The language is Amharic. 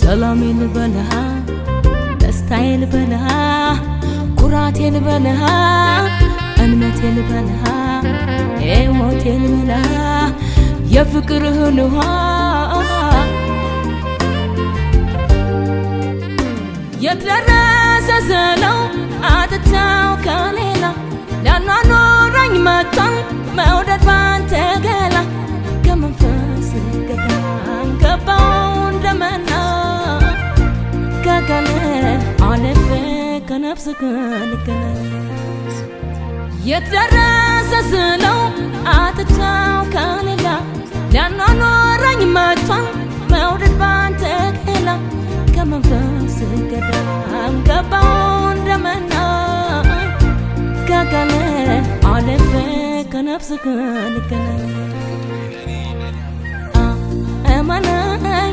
ሰላሜ ልበልሃ፣ ደስታዬ ልበልሃ፣ ኩራቴ ልበልሃ፣ እምነቴ ልበልሃ፣ ሕይወቴ ልበልሃ፣ የፍቅርህን ውሃ። የት ደረሰ ስለው አጥቻው ከሌላ ሊያኗኑረኝ መጥቷል መውደድ ባንተ ገላ። ከመንፈስ ገዳም ገባው እንደመና፣ ከቃል አልፌ ከነፍስ ልገናኝ። የት ደረሰ ስለው አጥቻው ከሌላ ሊያኗኑረኝ መጥቷል መውደድ ባንተ ገላ። ከመንፈስ ገዳም ገባው እንደመና፣ ከቃል አልፌ ከነፍስ ልገናኝ። እመነኝ።